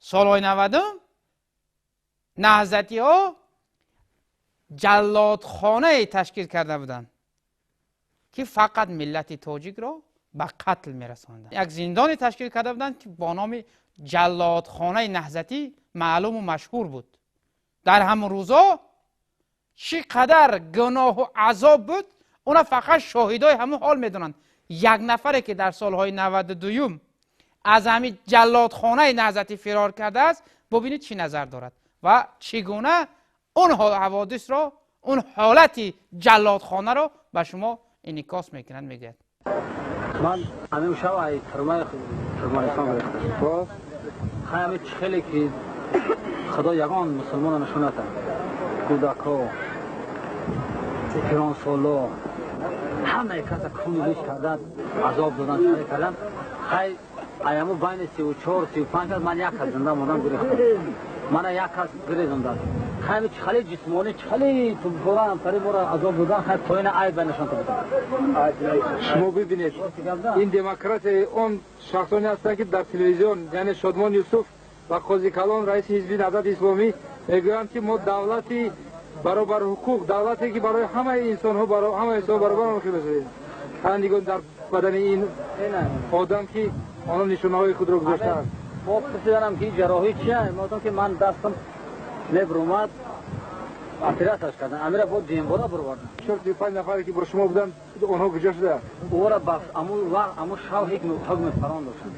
Солҳои 90-ум наҳзатиҳо ҷаллодхонае ташкил карда буданд, ки фақат миллати тоҷикро ба қатл мерасонданд. Як зиндоне ташкил карда буданд, ки бо номи ҷаллодхонаи наҳзатӣ маълуму машҳур буд. Дар ҳамон рӯзо чӣ қадар гуноҳу азоб буд, уна фақат шоҳидои ҳамон ҳол медонанд. Як нафаре, ки дар солҳои 92-юм аз ҳамин ҷаллодхонаи наҳзатӣ фирор кардааст, бубинед, чӣ назар дорад ва чӣ гуна он ҳаводисро, он ҳолати ҷаллодхонаро ба шумо инъикос мекунад, мегӯяд. Ман ҳамин шаб ай турмаи Туркманистон гирифтам. Хай, ҳамин чӣ хеле ки Худо ягон мусулмона нишон натад, кӯдакҳо, пиронсоло, ҳамаи каса хуни риш кардан, азоб додан, чӣ кардан. Хай, аяму байни 34, 35 кас ман як кас зинда мондам, гирифтам. Мана як кас гирезондад. Хай, чӣ хеле ҷисмонӣ, чӣ хеле тубборам пари моро азоб додан. Хай, поина айб ба нишон табудам. Шумо бибинед, ин демократияи он шахсоне ҳастанд, ки дар телевизион, яъне Шодмон Юсуф ва Қози Калон, раиси Ҳизби Наҳзати Исломӣ, мегӯянд, ки мо давлати баробарҳуқуқ, давлате, ки барои ҳамаи инсонҳо, ҳамаи инсон баробар мешавем. Нигоҳ дар бадани ин одам, ки онҳо нишонаҳои худро гузоштаанд. Мо пурсиданам, ки ҷарроҳӣ чия. Мо ки ман дастам мебурумад, оператсияш кардам, амира бо дуюмбора бурвардам. 45 нафаре, ки бо шумо буданд, онҳо куҷо шуданд? Ора ба аму вақт, аму шав ҳукми фарон доштанд.